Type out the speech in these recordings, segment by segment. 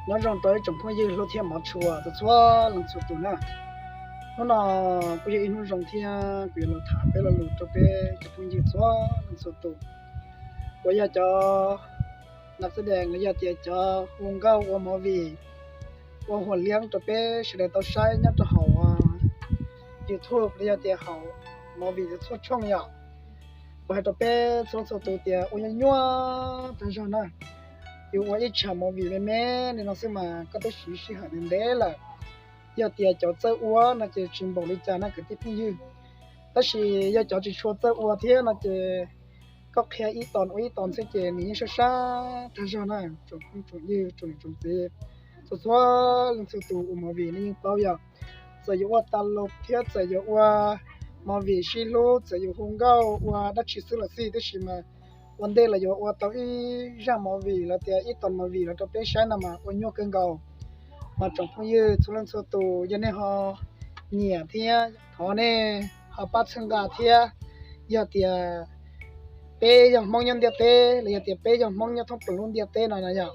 Nyob zoo rau ib tsoom phooj ywg hlub thiab hmov tshua txhua txhua leej txhua tus na. Hnub no kuj yog ib hnub zoo thiab kuv yuav los tham peb lo lus rau peb cov phooj ywg txhua leej txhua tus uas yog cov nav xab dees los yog tias cov hu nkauj ua movie, ua huam liab rau peb sawv daws tau saib nyob rau hauv YouTube los yog tias hauv movie txhua tshooj yom. Kuv hais rau peb txhua txhua tus tias ua nyuaj nyuaj tag zog na, yus ua ib tsam movie me me li no xwb mas koj twb siv sij hawm ntev ntev lawm. Yog tias cov txawj ua no ces tsis npaum li cas na kwv tij phooj ywg, tab sis yog cov tsis tshua txawj ua thiab no ces koj qhia ib ton ua ib ton xwb ces nws yeej sab sab tag zog na. Tsoom phooj tsoom ywg tsoom niam tsoom txiv txhua txhua leej txhua tus ua movie nej yeej paub yom, txawm yuav ua tas los thiab txawm yuav ua movie sib hlub, txawm yuav hu nkauj ua dab tsi xwb los xij, tab sis mas ua ntej los yuav ua tau ib zaj movie los tias ib ton movie los rau peb saib no mas ua nyuaj kawg nkaus. Mas tsoom phooj ywg txhua leej txhua tus yog nej ho nyiam thiab thov nej ho pab txhawb nqa thiab. Yog tias peb yog Hmoob nyob ntiaj teb los yog tias peb yog Hmoob nyob thoob plaws lub ntiaj teb no na yom,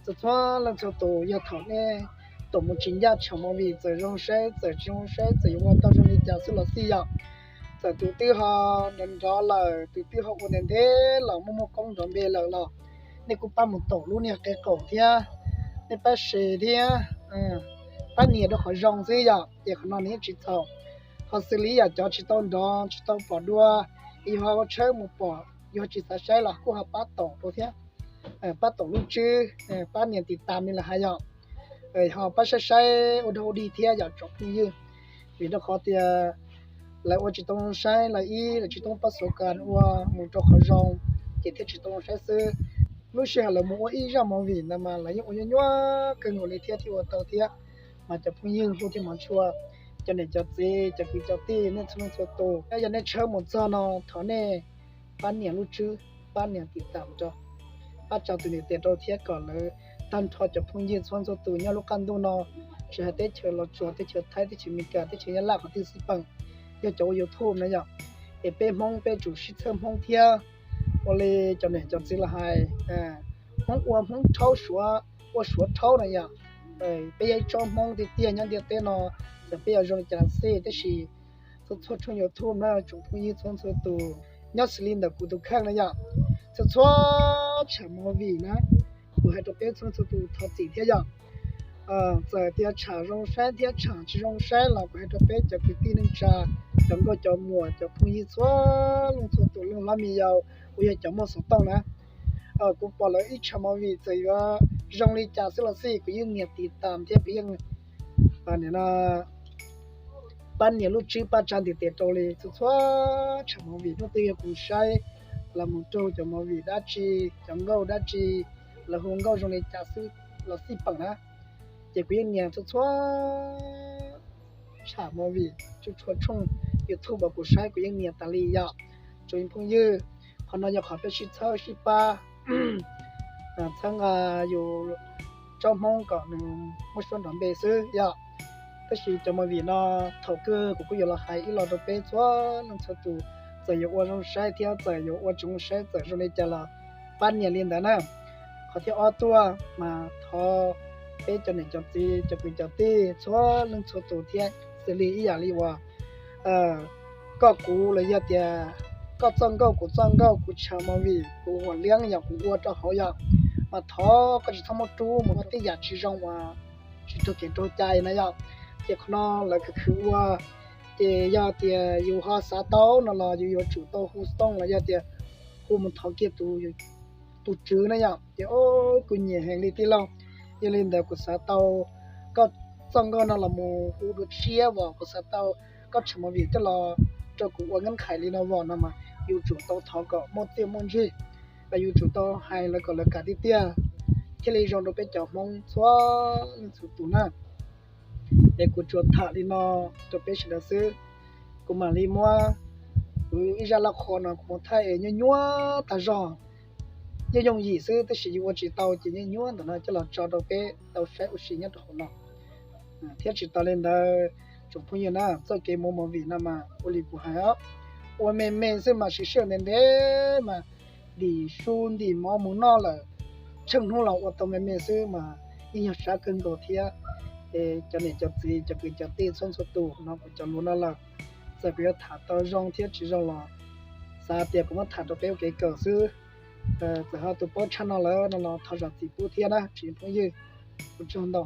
txhua txhua leej txhua tus yog thaum nej tuaj mus tsis ncaj tsam movie txawm zoo saib txawm tsis zoo saib txawm yuav ua tau zoo li cas xwb los xij yom, txawm tus twb ho nrov nrov lawm tus twb ho ua ntev ntev los muaj muaj koob nrov npe lawm los nej kuj pab mus taum lub niag qe qaum thiab, nej pab share thiab pab nias rau qhov zoo xwb yom, ces qhov no nws yeej tsis txhaum. Ho xws li yam cov tsis tau nrov tsis tau pom dua, yog ho tshawb mus pom yog tsis xav saib los kuj ho pab taum rau thiab, pab taum lub tswb, pab nias tiv tas li lawm hais yom, ho pab saib saib ua dog ua dig thiab yom tsoom phooj ywg. Vim rau qhov tias lawv ua tsis tau zoo saib los ib lawv tsis tau pab xov kas ua mus rau qhov zoo, ces thiaj tsis tau zoo saib xwb. Lub sij hawm lawv mus ua ib zaj movie ntawd mas lawv yeej ua nyuaj nyuaj kawg nkaus li thiab thiaj ua tau thiab. Mas cov phooj ywg hlub thiab hmov tshua, cov niam cov txiv cov kwv cov tij nej txhua leej txhua tus, yog nej tshawb mus txog no thov nej pab nias lub tswb, pab nias tiv tas rau, pab tsa tus niam tais rau thiab kom lawv tag nrho cov phooj ywg txhua txhua tus nyob lub qab ntuj no, tsis hais teb chaws Los Tsuas, teb chaws Thaib, teb chaws Amelikas, teb chaws Nyab Laj qhov twg xij peem, yog cov ua YouTube na yom, es peb Hmoob peb tsum sib txhawb Hmoob thiab. Ua li cov niam cov txiv los hais, Hmoob ua Hmoob rhaub, Suav ua Suav rhaub na yom. Peb yog ib tsoom Hmoob tiag tiag nyob ntiaj teb no, txawm peb yuav zoo li cas los xij, tab sis txhua txhua tshooj YouTube na tsoom phooj ywg txhua txhua tus, nyob xws li ntawm kuv tus kheej na yom, txhua txhua tsam movie na, kuv hais rau peb txhua txhua tus thov txim thiab yom. Txawm tias tsam zoo saib thiab tsam tsis zoo saib los kuv hais rau peb cov kwv tij neej tsa, cov nkauj cov muam cov phooj ywg txhua leej txhua tus, leej hlob me yau uas yog cov muaj xov tooj na, kuv pom lawv ib tsam movie txawm yuav zoo li cas xwb los xij kuv yeej nias tiv tas thiab kuv yeej pab nias lub tswb pab tsa ntiv tes rau li txhua txhua tsam movie. Hnub twg yog kuv saib los mus rau cov movie dab tsi, cov nkauj dab tsi, lawv hu nkauj zoo li cas xwb los xij peem na, ces kuv yeej nias txhua txhua tsam movie, txhua txhua tshooj YouTube uas kuv saib kuv yeej nias tas li yom. Tsoom phooj ywg, qhov no yog qhov peb sib txhawb sib pab, txhawb nqa yus tsoom Hmoob kom nws muaj suab nrov npe xwb yom. Tab sis cov movie no thaum kawg kuv kuj yuav los hais ib los rau peb txhua leej txhua tus, txawm yuav ua zoo saib thiab txawm yuav ua tsis zoo saib txawm zoo li cas los pab nias li ntawd na. Qhov thib ob tuaj mas thov peb cov niam cov txiv cov kwv cov tij txhua leej txhua tus thiab xws li ib yam li uas koj kuv los yog tias koj txoj nkauj kuv txoj nkauj, kuv tsam movie kuv huam liab yom kuv ua rau hauv yom, mas thov koj tsis txhob muab rub mus ua tej yam tsis zoo uas tsis raug kev raug cai na yom. Ces qhov no lawv khwv khwv ua, ces yog tias yus ho xav tau no los yus yuav tsum tau hu xov tooj los yog tias hu mus thov kiag tus tswv na yom. Ces o, kuv nyiam heev li tij laug, yog li ntawd kuv xav tau koj txoj nkauj no los mus hu dua tshiab vos, kuv xav tau koj tsam movie coj los rau kuv ua nab khais li no vos no mas yus tsum tau thov kom muaj txiaj muaj ntsig, los yus tsum tau hais lawv kom lawv kam tiag tiag, thiaj li zoo rau peb cov Hmoob txhua leej txhua tus na. Es kuv tsuas tham li no rau peb sawv daws xwb. Kuv mam li muab kuv ib zaj laj qhua no kuv mus thaij es nyuaj nyuaj tag zog, yeej yooj yim xwb tab sis yus ua tsis tau ces nyuaj nyuaj ntawm no coj los tso rau peb tau saib ua si nyob rau hauv no. Thiab tsis tas li ntawd, tsoom phooj ywg na, txoj kev mus movie no mas ua li kuv hais os, ua me me xwb mas siv sij hawm ntev ntev mas ntim su ntim mov mus noj lawm, tsheej hnub los ua tau me me xwb mas yeej yog sab kawg nkaus thiab. Es cov niam cov txiv cov kwv cov tij txhua txhua tus no kuv cov lus no lawm, txawm kuv yuav tham tau zoo thiab tsis zoo los xav tias kuv muab tham rau peb ua kev kawm xwb. Txawm ho tus paub tshaj no lawm no los thov zam txim pub thiab na tsoom phooj ywg. Ua tsaug ntau.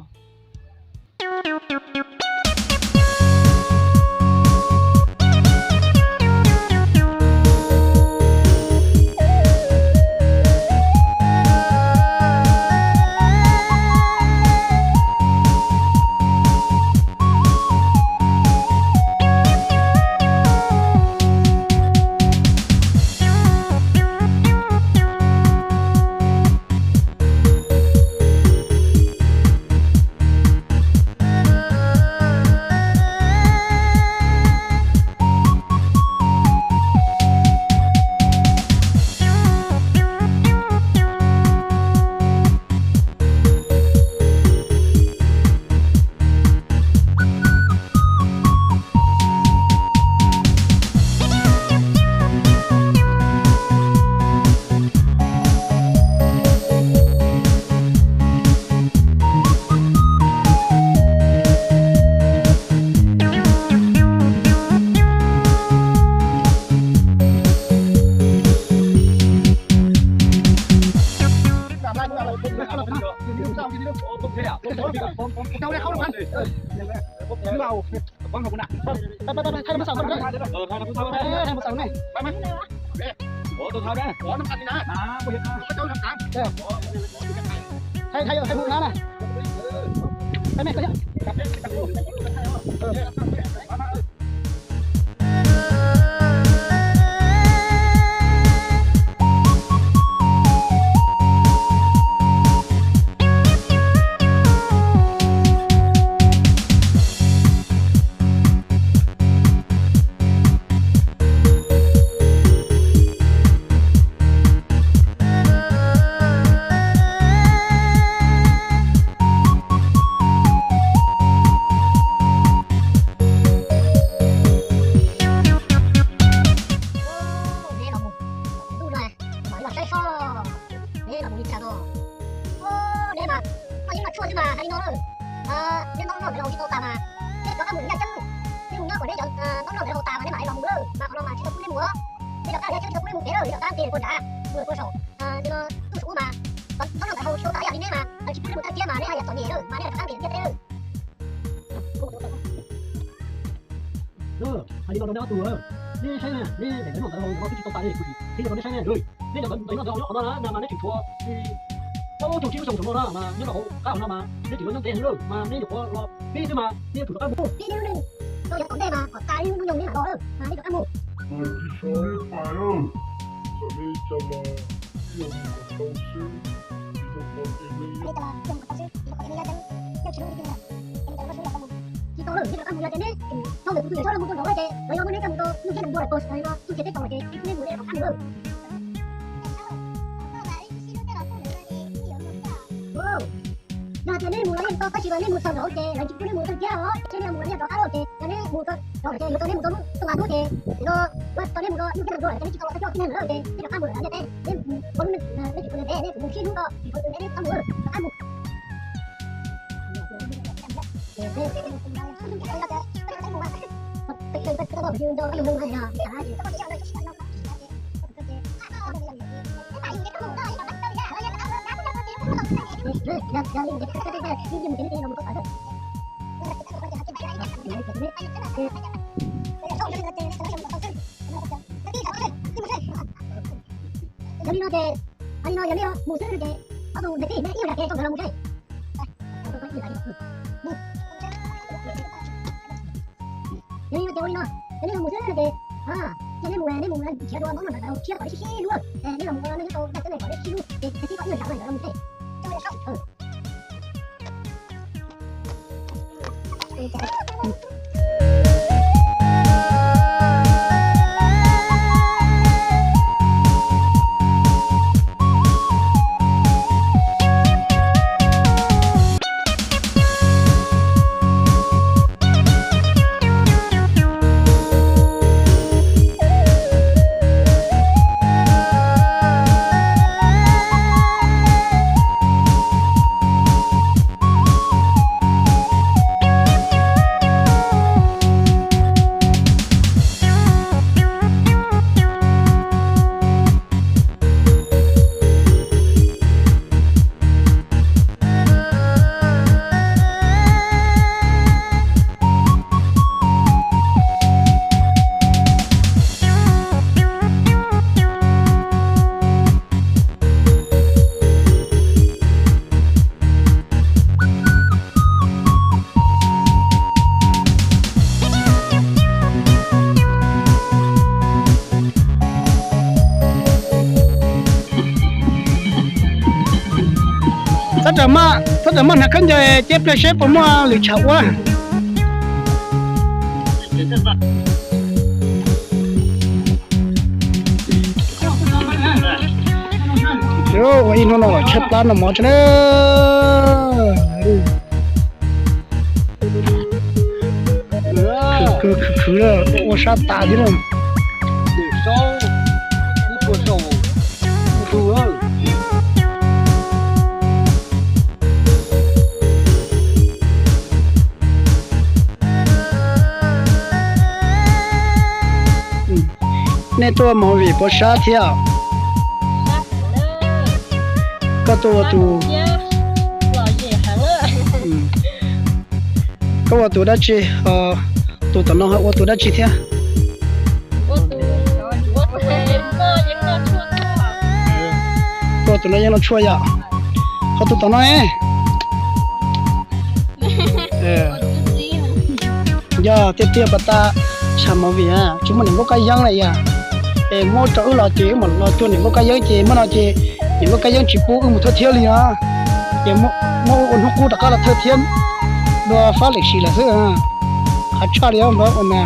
Neb los mus, ntuj no, mam li los saib soj, neb los mus li cas no. Neb mas, noj yeeb noj tshuaj xwb mas hais li no lawm. Neb ntaub nrog nkawd laus tsis tau tas mas, neb rov qab mus ncaj ceeb. Neb mus nyob kom neb cov ntaub nrog nkawd laus tas mas neb mam li los mus lawm, mas qhov no mas tsis tau pub neb mus. Neb rov qab ncaj ceeb tsis tau pub neb mus pem lawm, neb rov qab nqis puag nram, mus puag saum, nyob tuaj saum ub mas, ntaub nrog nkawd laus tsis tau tas ib yam li neb mas, lawv tsis pub neb mus tag kiag mas neb haj yam txom nyem lawm mas neb rov qab nqis kiag thiab lawm. Hais li no rau neb ob tug, neb saib na, neb daim ntawv noj ntawv haus no twb tsis tau tas li, kuv thiaj li rau neb saib na. Neb cov ntawv noj ntawv haus nyob qhov no na, mas neb tseem tshuav plaub caug tsib lub xyoo saum no na, mas nyob rau hauv qab hauv no mas neb tseem yuav nyob ntev heev lawm, mas neb nyuam qhuav los pib xwb mas neb yuav tsum rov qab mus. Peb neb lub neej tau yav tom ntej mas kom tas ib lub hnub nyoog neb mam los lawm, mas neb rov qab mus. Tus tsis sab pais lawm, txawm li cas mas ib yam mus kom tau xwb, tsis tau qhov es neb, tsis tau lawm, neb rov qab mus. Yog tias neb tau ntawm kuv tus yawm txhob los mus rau nraud lawm ces lawv yuav muab neb coj mus rau lub ntiaj teb npua daim paus no, txuj ci teb tau ces neb mus rov qab mus lawm. Yog hais tias neb mus los yeej tau, tab sis mas neb mus txog nraud ces lawv tsis pub neb mus tag kiag os, ces neb mus los yeej rov qab los ces yog neb mus txog nraud ces yuav tau neb mus rau lub toj mas hnub ces no, tau neb mus rau lub teb npua ces neb tsis tau los tag kiag tib neeg lawm ces neb rov qab mus lawm ntiaj teb, neb mus ua lub neej, neb tsis pub ntiaj teb, neb mus sib hnub ko tsis pub ntiaj teb neb rov qab mus. Yog li no ces, yog li no yog neb mus xwb ces ob tug ntes tij neb ib yam li tau nkawd los mus seb. Yog li no ces ua li no, yog neb los mus xwb no ces, ces neb mus, neb mus nrhiav dua ntaub noj ntawm lawv tshiab kom neb sib sib hlub, neb los mus ua no neb tau ncaj teb kom neb sib hlub ces tib toj ib yam li nkawd los mus seb. Tab tom, tab tom maj hnav khaub ncaws ceb pliag seb puas muaj lwm tshav ua. Ua ib hnub no los tshaib plab noj mov tso na. Khwv khwv khwv, ua sab tas thiab na. Nej tuaj movie puas sab thiab? Koj tuaj ua tus, koj ua tus dab tsi? Tus tom no ua tus dab tsi thiab? Koj ua tus noj yeeb noj tshuaj yom? Ho tus tom no ne? Yog tiag tiag pas tas, tshaj movie tsis muaj niam nkauj kab yeeb lawm yom. Es muab rau wb los ces wb mam los cuag niam nkauj kab yeeb ces muaj no ces niam nkauj kab yeeb tsis pub wb mus thawj thiab li no. Ces muab ua hnub qub rov qab los thawj thiab dua fab lem sim lawm xwb. Qhov tshaj li npawg ua na.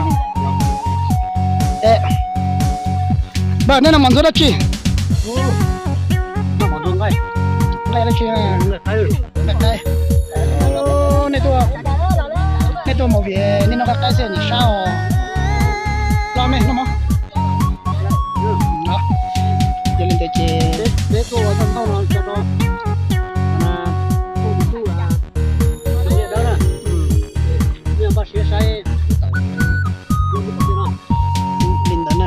Npawg, nej noj mov ntxuav dab tsi? Nqaij dab tsi? Nqaij qaib. Nej tuaj movie nej noj nqaij qaib xwb nim sab os. Los me noj mov. Yog li ntawd ces peb tuaj ua tau ntau no tso rau tus tus tus dawb na, npaj siab saib. Li ntawd na,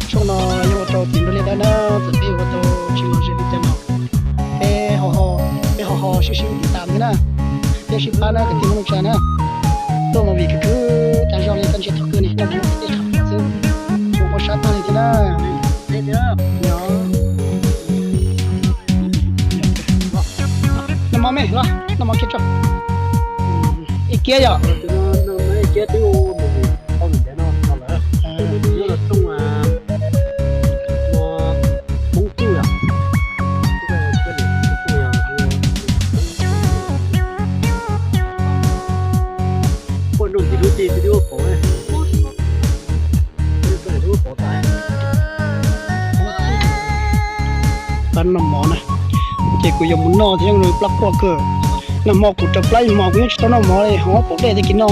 tshooj no yog ua rau tus dawb na, txawm peb ua tau tsis los ze li cas no, peb, peb ho ho sib sib tiv tam thiab na, peb sib pab na kwv tij Hmoob neej tsa na. Tuaj movie khwv khwv tas zog li koj ntsia thaum kawg ni noj mov tej qhov xwb, ua sab tag li thiab na. Noj mov me los, noj mov kiag tso. Ib kiab yom. Pab noj mov na, ces kuv yuav mus noj thiab, plab quaj kawg. Nag hmo kuv raws plab ib hmos kuv yeej tsis tau noj mov li, hov pom dej thiaj kis noj.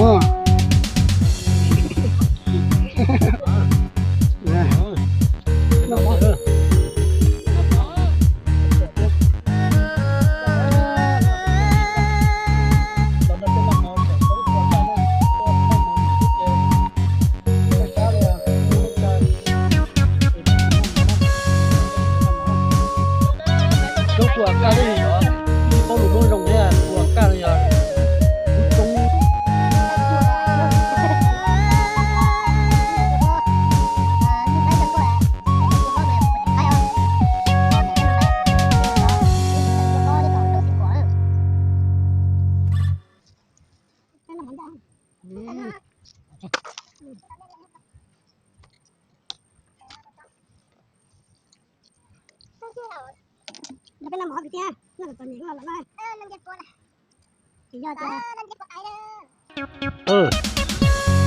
Rau kuv kaj li os, ib paub lus Hmoob zoo thiab, kuv kaj li os.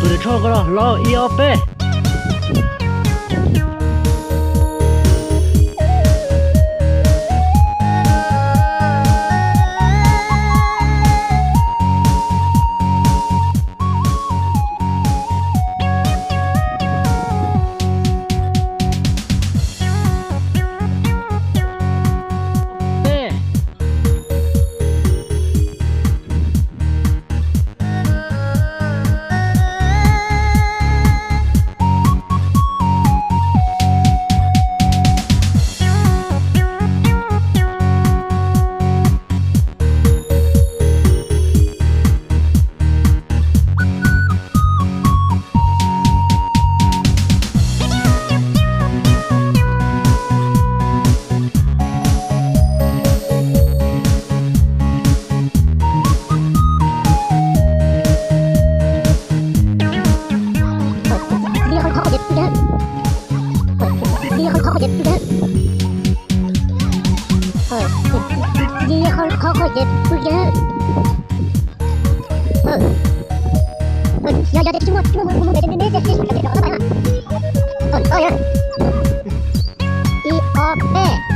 Tus niam tsho ko los ib ob peb. Qhov qhov ces pw kiag. Yog yog tias tsis muaj tsis muaj mus mus mus ntev ntev ces tsis kam rov qab pais na. Ib ob peb.